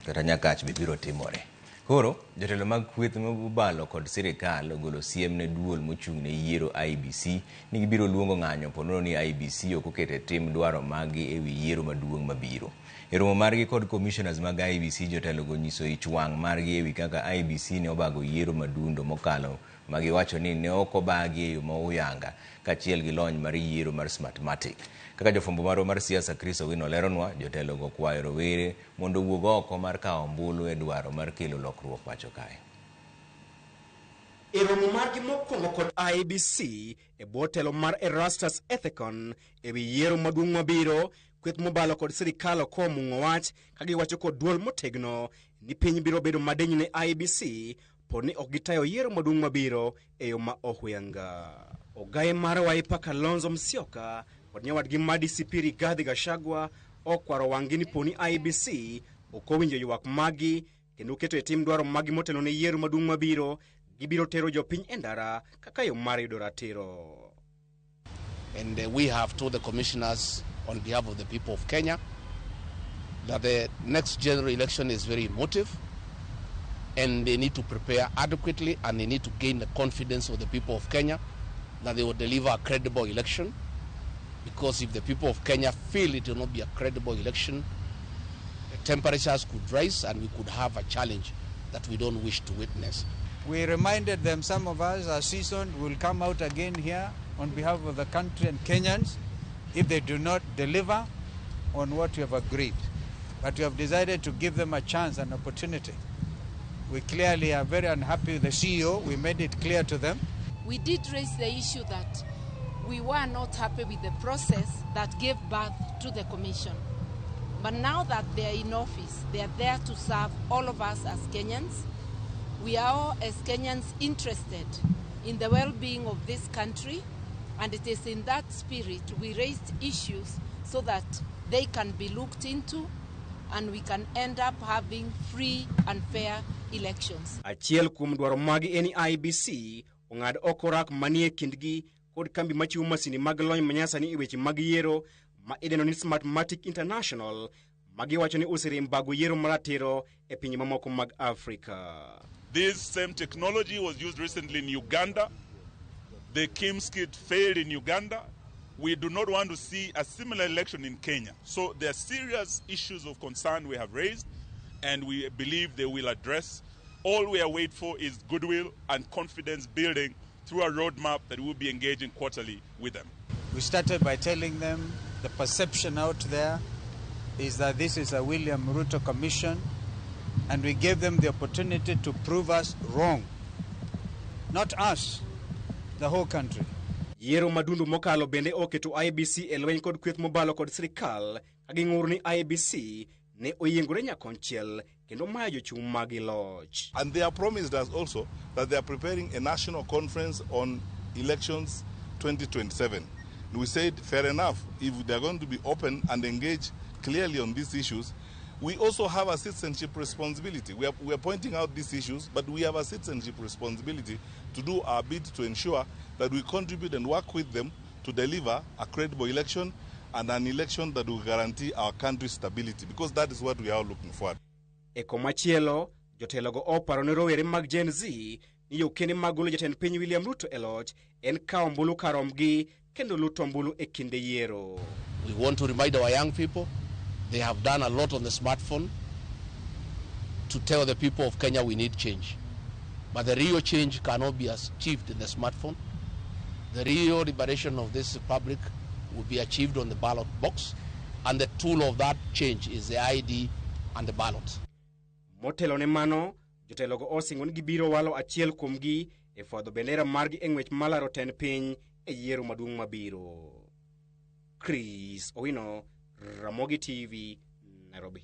Kata Nyakach be biro timore. Koro, jotelo mag kweth mobalo kod sirikal ogolo siem ne duol mochung' ne yiero IEBC ni gibiro luongo ng'anyo ponono ni IEBC ok oketo e tim dwaro maggi e wi yiero maduong' mabiro. E romo margi kod commissioners mag IEBC, jotelogo onyiso ich wang' margi e wi kaka IEBC ne obago yiero madundo mokalo ma giwacho ni ne ok obagi e yo ma oyanga kaachiel gi lony mar yiero mar Smartmatic. Kaka jofwambo marwa mar siasa Chris Owino leronwa, jotelogo okwayo rowere mondo owuog oko mar kawo ombulu e dwaro mar kelo lokruok pacho kae. E romo margi mokwongo kod IEBC e bwo telo mar Erastus Ethekon e wi yiero maduong' mabiro, kweth mobalo kod sirikal ok omung'o wach ka giwacho kod duol motegno ni piny biro bedo madiny ne IEBC po ni ok gitayo yiero maduong' mabiro e yo ma ohuyanga. Ogaye mar Wiper Kalonzo Musyoka kod nyawadgi ma DCP Rigathi Gachagua okwaro wang'gi ni poni IEBC ok owinjo ywak maggi kendo keto e tim dwaro maggi motelo ne yiero maduong' mabiro, gibiro tero jopiny e ndara kaka yo mar yudo ratiro. And we have told the commissioners on behalf of the people of Kenya that the next general election is very emotive and they need to prepare adequately and they need to gain the confidence of the people of Kenya that they will deliver a credible election. Because if the people of Kenya feel it will not be a credible election, the temperatures could rise and we could have a challenge that we don't wish to witness. We reminded them, some of us are seasoned, will come out again here on behalf of the country and Kenyans if they do not deliver on what we have agreed. But we have decided to give them a chance, an opportunity. We clearly are very unhappy with the CEO. We made it clear to them. We did raise the issue that we were not happy with the process that gave birth to the commission. But now that they are in office, they are there to serve all of us as Kenyans. We are all, as Kenyans, interested in the well-being of this country, and it is in that spirit we raised issues so that they can be looked into and we can end up having free and fair elections. Achiel kuom dwaro magi en ni IEBC ong'ad oko rak manie kindgi kod kambi machiwo masinde mag lony manyasani e weche mag yiero ma idendo ni Smartmatic International ma giwacho ni oserem bago yiero maratiro e pinje mamoko mag Afrika. This same technology was used recently in Uganda. The KIEMS kit failed in Uganda. We do not want to see a similar election in Kenya. So there are serious issues of concern we have raised, and we believe they will address. All we are waiting for is goodwill and confidence building through a roadmap that we will be engaging quarterly with them. We started by telling them the perception out there is that this is a William Ruto commission, and we gave them the opportunity to prove us wrong. Not us, the whole country. Yiero madundo mokalo bende oketo IEBC e lweny kod kweth mobalo kod sirikal ka ging'ur ni IEBC ne oyiengore nyakonchiel kendo mayo jochung' magi loch. And they have promised us also that they are preparing a national conference on elections 2027. And we said, fair enough, if they are going to be open and engage clearly on these issues, we also have a citizenship responsibility. We are pointing out these issues, but we have a citizenship responsibility to do our bit to ensure that we contribute and work with them to deliver a credible election and an election that will guarantee our country's stability, because that is what we are looking for. E komachielo, jotelogo oparo ne rowere mag Gen Z ni yo kende mag golo jatend piny William Ruto e loch en kawo ombulu karomgi kendo luto ombulu e kinde yiero. We want to remind our young people they have done a lot on the smartphone to tell the people of Kenya we need change. But the real change cannot be achieved in the smartphone. The real liberation of this republic will be achieved on the ballot box, and the tool of that change is the ID and the ballot. Motelo ne mano, jotelogo osingo ni gibiro walo achiel kuomgi e fwadho bendera margi e ng'wech malaro tend piny e yiero maduong' mabiro. Chris Owino, Ramogi TV, Nairobi.